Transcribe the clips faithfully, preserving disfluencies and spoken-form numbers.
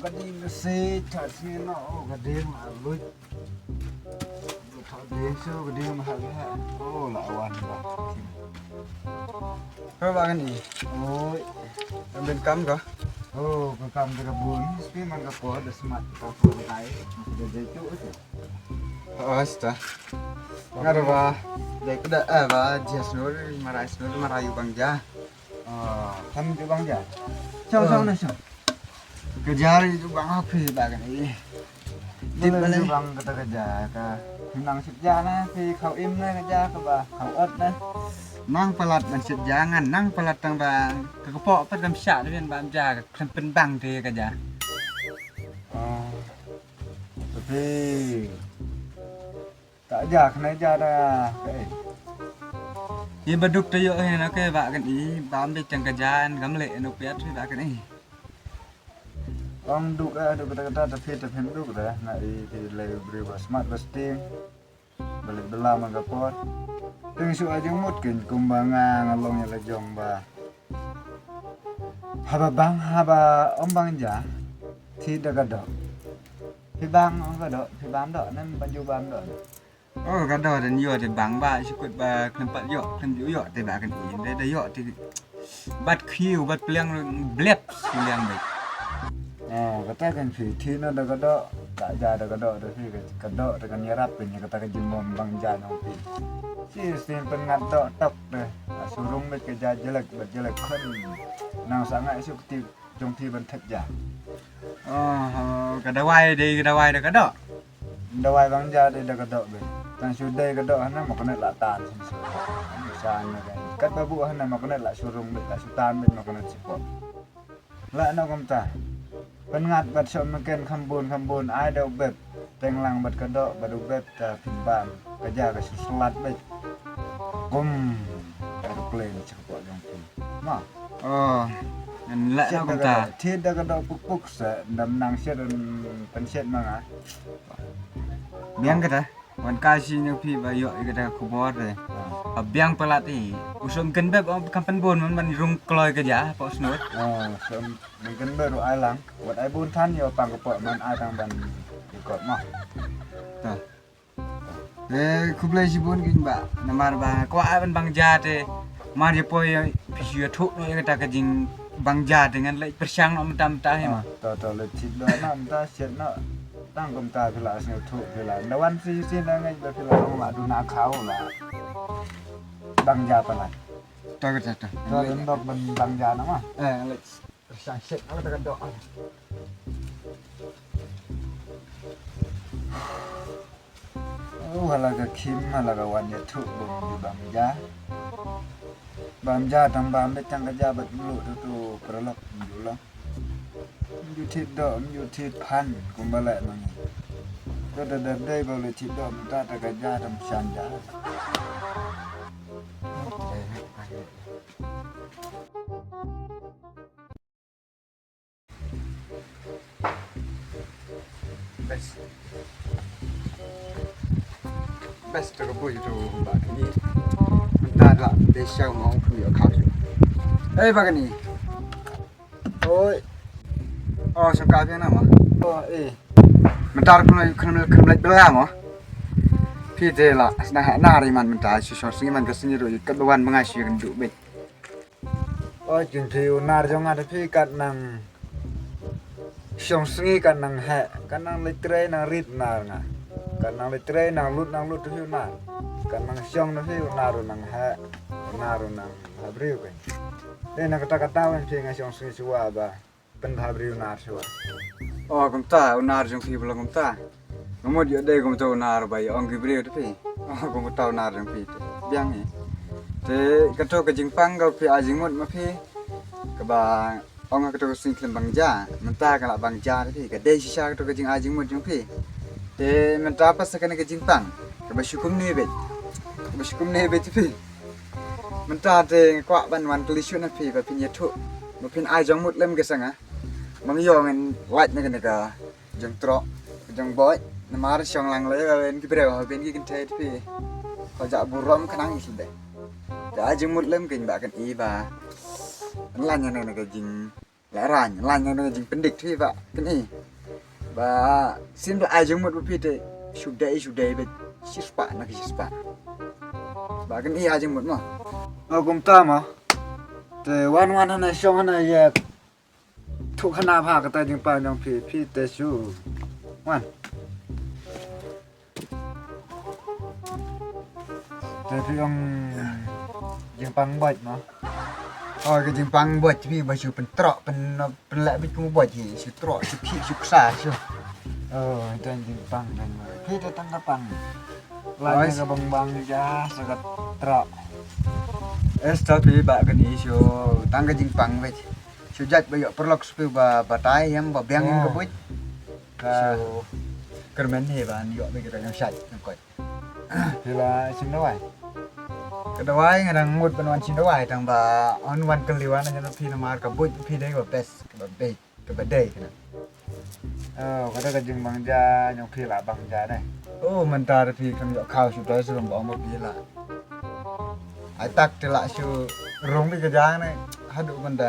Ka ding ka se, ka sngi no, oh, ka ding la lut. Ka ding so, ka ding ma ha ha. Oh, la wan ba. Ka ba kan i. Oi. Ka ben kam ka. Oh, ka kam ka bun. Spi man ka ko da smat ka ko kai. Da dei tu tu. Oh, asta. Ngar ba. Dei ka da, eh, ba, jas nur, marai nur, marai u bang ja. Ah, kam ju bang ja. Chong, chong na chong. Ka ja ri ju bang ha phi ba kan i. Tip ba le ju bang kata ka ja ka. Nang sip ja na phi khau im na ka ja ka ba khau ot na. Nang palat ban sip ja ngan nang palat tang ba ka ka po pat kam sha ri ban ja ka khlem pynbang te ka ja. Oh. Tapi ka ja khna ja da. Ka i. Hi ba duk te yo hi na ke ba kan i ba am de chang ka ja an gam le no pet hi ba kan i. Ong duk, eh, duk kata kata ta phi ta phin duk da na i ti le bri ba smat ba sting. Ba le bela ma ka por. Ting shu a jingmut kin kumba nga nga long ya la jong ba. Haba bang haba ong bang ja. Ti da ka dok. Phi bang ong ka dok, phi bam dok nem ban ju bam dok. Oh, ka dok den yo te bang ba shu kut ba khlem pat yo, khlem ju yo te ba kan i. De da yo te bat khiu bat pliang blep pliang de. Oh, kata kan phi ti na da ka dok, ka ja da ka dok da phi ka dok da kan yarap phi kata ka jingmom bang ja nong phi. Si sin pyngat dok tok de. Surung de ka ja jelek ba jelek khon. Nang sanga isu kti jong phi ban thep ja. Oh, ka dawai de ka dawai da ka dok. Dawai bang ja de da ka dok be. Tang shu de ka dok hana ma kane la tan sin su. San na ka. Kat ba bu hana ma kane la surung be la su tan be ma kane sipot. La na kumta. Pyngat bad shop meken kham bun kham bun ai da u bep. Teng lang bad ka dok bad u bep ta pynban. Ka ja ka shu slat bad. Kum. Aeroplane cha ka pok jong phi. Ma. Oh. Ngan la na kumta. Thied da ka dok puk puk sa dam nang shet un pynshet ma nga. Biang kata. Wan ka shi ne phi ba yo i kata khubor de. Ba biang palat i. U som ken bep ong kam pynbun man ban rung kloi ka ja pok snut. Oh, som men ken bep ru ai lang. Wat ai bun than yo pang ka pok man ai tang ban i kot ma. Ta. Eh, khublei shibun kin ba. Namar ba ko ai ban bang ja te. Mar ye poi phi shu ïathuh noh ïa kata ka jingbang ja te ngan leit pyrshang noh mynta mynta hi ma. To to leit shet noh na mynta shet noh. Tang kumta phi la sngewthuh phi la. Nda wan si si na ngai ba phi la ong la duna khaw la. Bang ja palat. To kata to. To don dok ban bang ja na ma. Eh, leit pyrshang shet noh kata ka dok. Oh, hala ka khim, hala ka wan ïathuh bym ju bam ja. Bam ja tang bam beit tang ka ja bad mluh tu tu paralok ym ju long. Ym ju thied doh, ym ju thied phan kumba leh ma ngi. Ko da dep dei ba u leh thied doh mynta ta ka ja tam shan ja. Best. Best to ka bui to ba kani. Mynta la de show mo kum yo khaw. Eh ba kani. Oi. Oh, so ka biang na mo. Oh, eh. Mynta kum kum kum lek bela mo. Phi de la sna ha na ri man mynta shi shong sngi man ka sngi ru kat ba wan ba nga shi kan du beit. Oi, kin phi u nar jong nga da phi kat nang shong sngi kat nang heh, kat nang leit trei nang rit nar nga. Kat nang leit trei nang lut nang lut da phi u nar. Kat nang shong da phi u nar u nang heh, u nar u nang ha briew kan. Dei na kata kata wan phi nga shong sngi shuwa ba. Pynbha briew nar shuwa. Oh, kumta, u nar jong phi ba long kumta. Nga mut ïoh dei kumta u nar ba ïa ong ki briew te phi. Oh, kumta u nar jong phi te. Biang hi. Te kato ka jingpang ka phi ai jingmut ma phi. Kaba ong kato ka sing khlem bang ja. Mynta ka la bang ja te phi. Ka dei shisha kato ka jing ai jingmut jong phi. Te mynta pat sa kane ka jingpang. Kaba shu kumne beit. Kaba shu kumne beit te phi. Mynta te nga kwah ban wan kylli shuh na phi ba phin ïathuh. Ba phin ai jong mut lem ka sa nga. Ba ngi ïoh ngin lait na kane ka jong trok, jong boit, namar shong lang lei ba wen ki briew ha wen ki kynthei te phi. Ko ja burom khnang i shu dei. Te ai jingmut lem kin ba kan i ba. Lan ïa na ka jing Ba rang, lang na jingpyndik thi ba kane. Ba sien ba ai jingmut ba phi te shu dei shu dei ba shispah na ki shispah. Ba kane ai jingmut mo. Nga kumta mo. Te wan wan hana shong hana ye. Thuk hana pha kata jingpang jong phi phi te shu. Wan. Te phi ong jingpang boit mo. Oh, ka jingpang boit phi ba shu pyntrok pyn pynleh bit kum boit hi shu trok shu khih shu ksa shu. Oh, dan jingpang dan boit. Phi te tang ka pang. Lai ka bang bang ja sa ka trok. Esta phi ba kani shu tang ka jingpang boit. Shu jait ba ïoh paralok shu phi ba batai yam ba biang yam ka boit. Ka kyrmen hi ban ïoh ba kita nyam shait nyam koit. Phi la shim dawai? Ka dawai nga dang mut ban wan shim dawai tang ba on wan kylli wan na phi namar ka buit phi dei ba best ka ba dei ka ba dei kane. Oh, kata ka jingbang ja nyong phi la bang ja ne. Oh, mynta da phi kan ïoh khaw shu doi shu ba ong ba phi la. Ai tak te la shu rung bi ka ja ne haduh mynta.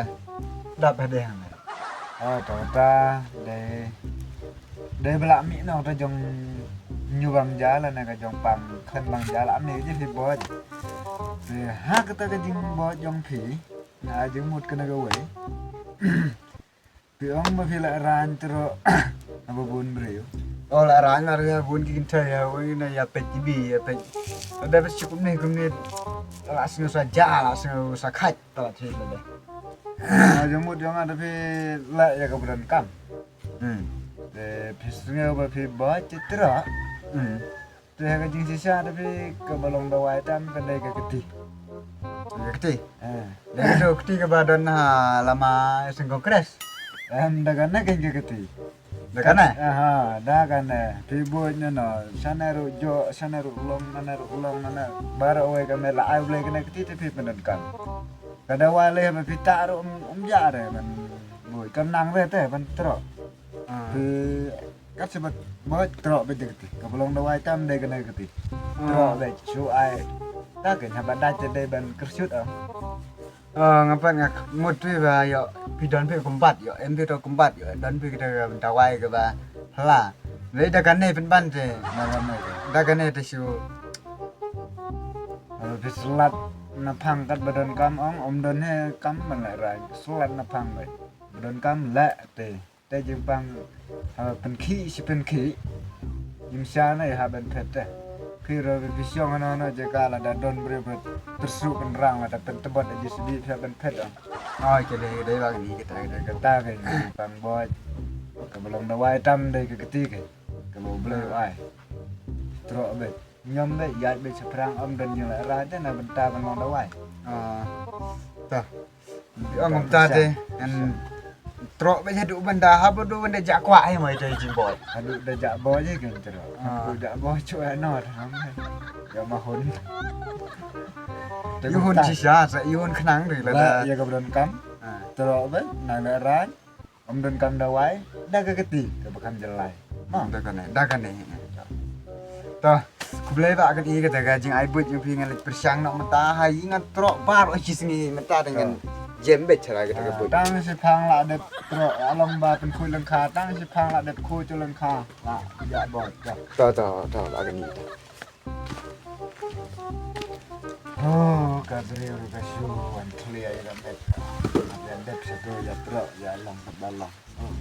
Dap hadeh ne. Oh, to ta dei dei ba la mih na ta jong ñu bang ja la na ka jong pang khan bang ja la mih ji phi boj. Te ha kata ka jing boj jong phi na jing mut ka na ka wei. Phi ong ba phi la ran tro na ba bun breu. Oh, la ran la ran bun ki kin thai ya wei na ya pet ji bi ya pet. Da bes chukup ni kum ni la sing sa ja la sing sa khat. Tala thik lada. Ah, jong mut jong nga da phi la ya ka buran kam. Hmm. De phi sngew ba phi ba citra. Hmm. Te ha ka jingshisha da phi ka ba long dawai tam ka dei ka kti. Ka kti. Eh. Da ka kti ka ba don ha lama seng kongres. Em da ka na ka kti. Da kane? Aha, da kane. Phi buh nyono, shane ruh jo, shane ruh long, nane ruh long, nane. Baroh wei ka met la ai Blei kane kti te phi pyndonkam. Ka dawai lei ba phi ta ruh um, um ja re ban buh. Kam nang re te ban troh. Ah. Phi kat se ba ba troh ba dei kti. Ka ba long dawai tam dei kane kti. Ah. Troh ba shu ai. Ta ke haba dai te dei ban kyrshut am. Ah, nga pat nga mut phi ba ïoh phi don phi kumbat ïoh em phi to kumbat ïoh don phi kita ka dawai ka ba hla. Wei da kane pynban te. Da kane te. Da kane te shu. Haba phi slat na phang kat ba don kam ong um don he kam man la rai slat na phang ba don kam la te. Te jingpang haba pynkhih shi pynkhih. Jingshah na ha ban phet te. Phi ruh phi shong hano hano jaka lada don briew ba pyrsuh pynrang lada pyntbot da J C B phi ha ban phet ong. Oh, ke dei dei bang ni kita kita. Kata ke jingpang bot. Ka ba long dawai tam dei ka kti ke. Ka ba U Blei u ai. Troh beit. Ñiom beit, ïaid beit shaphrang, ym don jinglehraiñ te na bynta ban long dawai. Ah, ta. Ong kumta te, ngan troh beit haduh ban da, haba haduh ban da jah kwah hi mo ita i jingboi. Haduh da jah boi hi kan troh. Ah. Haduh jah boi chuh noh, ïa ma hun. Ïa hun shisha, sa ïa hun khnang ri la da. Ïa ka ba donkam. Ah. Troh beit, nang lehraiñ. Ym donkam dawai, da ka kti, kaba kham jyllai. Ma. Da kane, da kane. To, khublei ba kane kata ka jingai buit jong phi ngan leit pyrshang noh mynta ha ïing ngan troh baroh shi sngi mynta te ngan jem beit sha kata ka buit. Tang shiphang la dep troh, along ba pynkhuid lyngkha, tang shiphang la dep khuid lyngkha, la ïa bot. To, to, to, ba kane. Oh, ka briew ruh ka shu wan khlieh ïa ka met. Ïa dep shato ïa troh ïa long ka ba long. Oh,